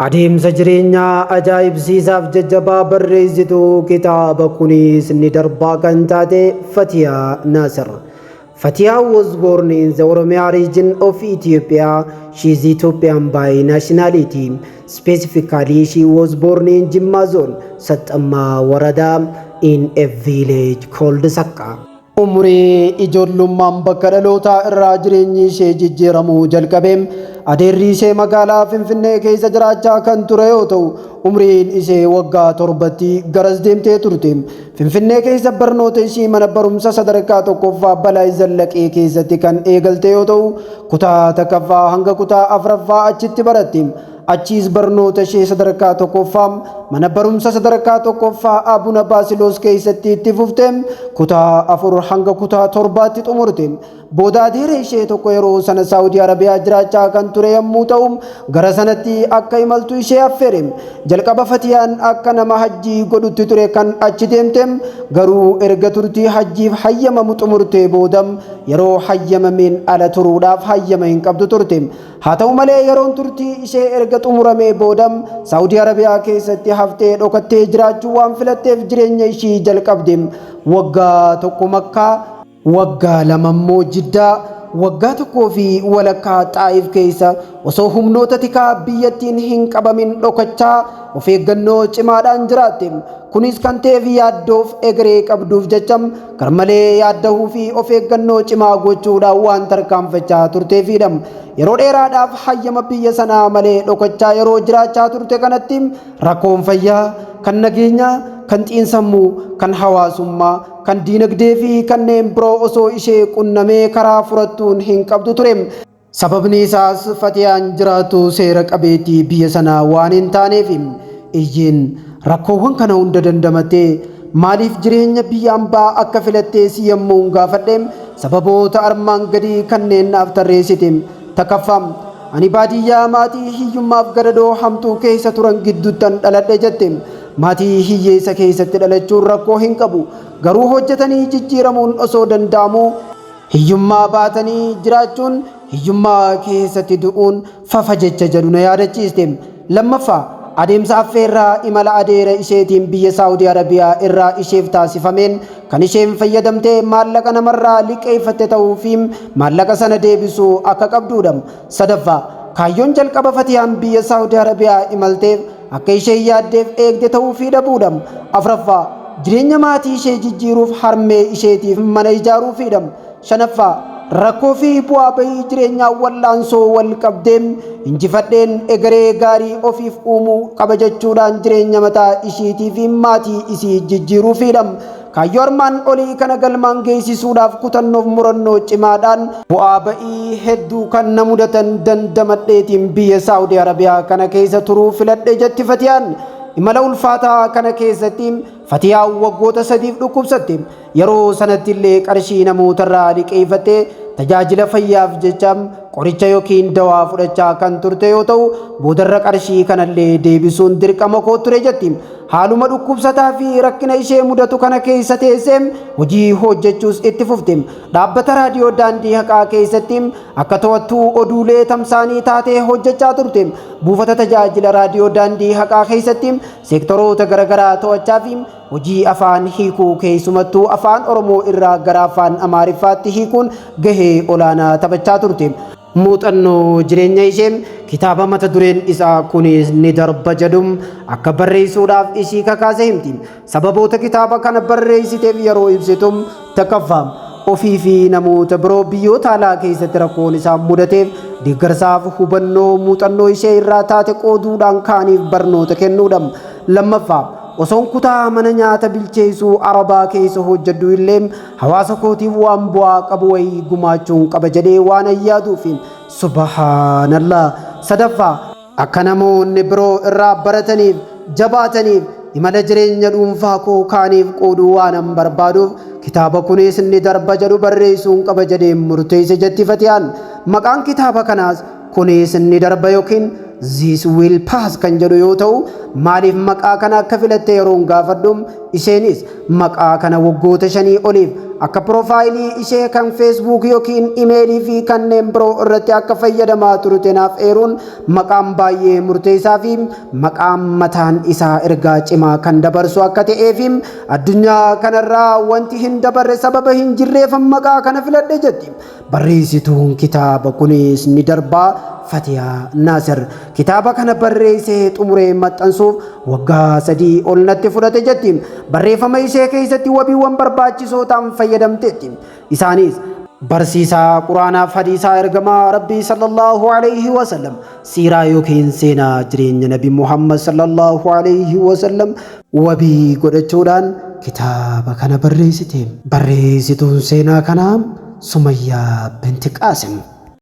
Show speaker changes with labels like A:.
A: Adeemsa jireenyaa ajaa'ibsiisaaf jajjabaa barreessituu kitaaba Kunis Ni Darbaa kan taate Fatiyaa Naasir. Fatiyaa was born in the Oromia region of Ethiopia. She is Ethiopian by nationality. Specifically, she was born in Jimma Zone, Saxamma Warada, in a village called Sakka. Umurii ijoollummaan bakka dhalootaa irraa jireenyi ishee jijjiiramuu jalqabe. Adeerri ishee magaalaa Finfinnee keessa jiraachaa kan ture yoo ta'u, umriin ishee waggaa 7tti garas deemtee turte. Finfinnee keessa barnoota ishii mana barumsa sadarkaa tokkoffaa Balaa Zallaqee keessatti kan eegalte yoo ta'u, kutaa takkaffaa hanga kutaa afuraffaa achitti baratte. Achiis barnoota ishee sadarkaa tokkoffaa mana barumsa sadarkaa tokkoffaa Abuna Baasiloos keessatti itti fufte, kutaa afur hanga kutaa torbaatti xumurte. Booda adeera ishee tokko yeroo sana Saawudii Arabiyaa jiraachaa kan ture yommuu ta'u, gara sanatti akka imaltu ishee affeere. Jalqaba Fatiyaan akka nama hajjii godhutti ture kan achi deemte. Garuu erga turtii hajjiif hayyamamu xumurtee booda yeroo hayyamameen ala turuudhaaf hayyama hin qabdu turte. Haa ta'u malee, yeroon turtii ishee erga xumuramee booda Saawudii Arabiyaa keessatti haftee dhokattee jiraachuu waan filatteef jireenya ishii jalqabde. Waggaa 1 Makkaa, waggaa 2 immoo Jiddaa, waggaa tokkoo fi walakkaa Xaa'if keessa osoo humnoota tikaa biyyattiin hin qabamin dhokachaa of eeggannoo cimaadhaan jiraatte. Kunis kan ta'eef yaaddoof egeree qabduuf jecha garmalee yaaddahuu fi of eeggannoo cimaa gochuudhaan waan tarkaanfachaa turteefidha. Yeroo dheeraadhaaf hayyama biyya sanaa malee dhokachaa yeroo jiraachaa turte kanatti rakkoon fayyaa, kan nageenyaa, kan xiinsammuu, kan hawaasummaa, kan diinagdee fi kanneen biroo osoo ishee qunnamee karaa furattuun hin qabdu ture. Sababni isaas Fatiyaan jiraatu seera qabeettii biyya sanaa waan hin taaneef. Iyyeen rakkoowwan kana hunda dandamattee maaliif jireenya biyya ambaa akka filattees yommuu gaafadhe, sababoota armaan gadii kanneen naaf tarreessite. Takkaffaa, "Ani baadiyyaa maatii hiyyummaaf gadadoo hamtuu keessa turan gidduuttan dhaladhe," jette. "Maatii hiyyeessa keessatti dhalachuun rakkoo hin qabu. Garuu hojjetanii jijjiiramuun osoo danda'amuu hiyyummaa baatanii jiraachuun, hiyyummaa keessatti du'uun fafa," jecha jedhu na yaadachiiste. Lammaffaa, adeemsa affeerraa imala adeera isheetiin biyya Saawudii Arabiyaa irraa isheef taasifameen kan isheen fayyadamtee maallaqa namarraa liqeeffatte ta'uu fi maallaqa sana deebisuu akka qabdudha. Sadaffaa, kaayyoon jalqaba Fatiyaan biyya Saawudii Arabiyaa imalteef akka isheen yaaddeef eegde ta'uu fi dhabuudha. Afuraffaa, jireenya maatii ishee jijjiiruuf harmee isheetiif mana ijaaruufidha. Shanaffaa, rakkoo fi bu'aa bahii jireenyaa wal'aansoo wal qabdee injifadheen egeree gaarii ofiif uumuu qaba jechuudhaan jireenya mataa ishiitii fi maatii isii jijjiiruufidha. Kaayyoo armaan olii kana galmaan geessisuudhaaf kutannoof murannoo cimaadhaan bu'aa ba'ii hedduu kan na mudatan dandamadheetiin biyya Saawudii Arabiyaa kana keessa turuu filadhe, jetti Fatiyaan. Imala ulfaataa kana keessatti Fatiyaan waggoota 3f dhukkubsatte. Yeroo sanatti illee qarshii namootarraa liqeeffattee tajaajila fayyaaf jecha qoricha yookiin dawaa fudhachaa kan turte yoo ta'u, boodarra qarshii kanallee deebisuun dirqama koo ture, jetti. Haaluma dhukkubsataa fi rakkina ishee mudatu kana keessa teessee hojii hojjechuus itti fufte. Dhaabbata raadiyoo Daandii Haqaa keessatti akka to'attuu oduulee tamsaanii taatee hojjechaa turte. Buufata tajaajila raadiyoo Daandii Haqaa keessatti seektoroota garaagaraa to'achaa fi hojii afaan hiikuu, keessumattuu Afaan Oromoo irraa gara Afaan Amaariffaatti hiikuun gahee olaanaa taphachaa turte. Muuxannoo jireenya ishee kitaaba mata dureen isaa Kunis Ni Darba jedhu akka barreessuudhaaf ishii kakaase himti. Sababoota kitaaba kana barreessiteef yeroo ibsitu, takkaffaa, ofii fi namoota biroo biyyoota alaa keessatti rakkoon isaan mudateef deeggarsaaf hubannoo muuxannoo ishee irraa taate qooduudhaan kaaniif barnoota kennuudha. Lammaffaa, osoon kutaa mana nyaata bilcheessuu Arabaa keessa hojjedhu illee hawaasa kootiif waan bu'aa qabu wayii gumaachuun qaba jedhee waan ayyaaduuf. Subhaanallah. Sadaffaa, akka namoonni biroo irraa barataniif, jabaataniif imala jireenya dhuunfaa koo kaaniif qooduu waanan barbaaduuf kitaaba Kunis Ni Darba jedhu barreessuun qaba jedhee murteesse, jetti Fatiyaan. Maqaan kitaaba kanaas Kunis Ni Darba yookiin This Will Pass kan jedhu yoo ta'u, maaliif maqaa kana akka filatte yeroon gaafadhu, isheenis maqaa kana waggoota 5 oliif akka piroofaayilii ishee kan Feesbuuk yookiin imeelii fi kanneen biroo irratti akka fayyadamaa turte naaf eeruun, maqaan baay'ee murteessaa fi maqaan mataan isaa ergaa cimaa kan dabarsu akka ta'ee fi addunyaa kanarraa wanti hin dabarre sababa hin jirreef maqaa kana filadhe jetti. Barreessituun kitaaba kunis ni darbaa Fatiyaa Naasir. Kitaaba kana barreessee xumuree maxxansuuf waggaa 3 ol natti fudhate jetti. Barreeffama ishee keessatti wabiiwwan barbaachisoo ta'an fayyadamteetti. Isaanis barsiisaa Quraanaaf hadiisaa ergamaa Rabbii sallallahu alayhi wasallam, siiraa yookiin seenaa jireenya Nabi Muhammad sallallahu alayhi wasallam wabii godhachuudhaan kitaaba kana barreessite. Barreessituun seenaa kanaa Sumayyaa binti Qaasim.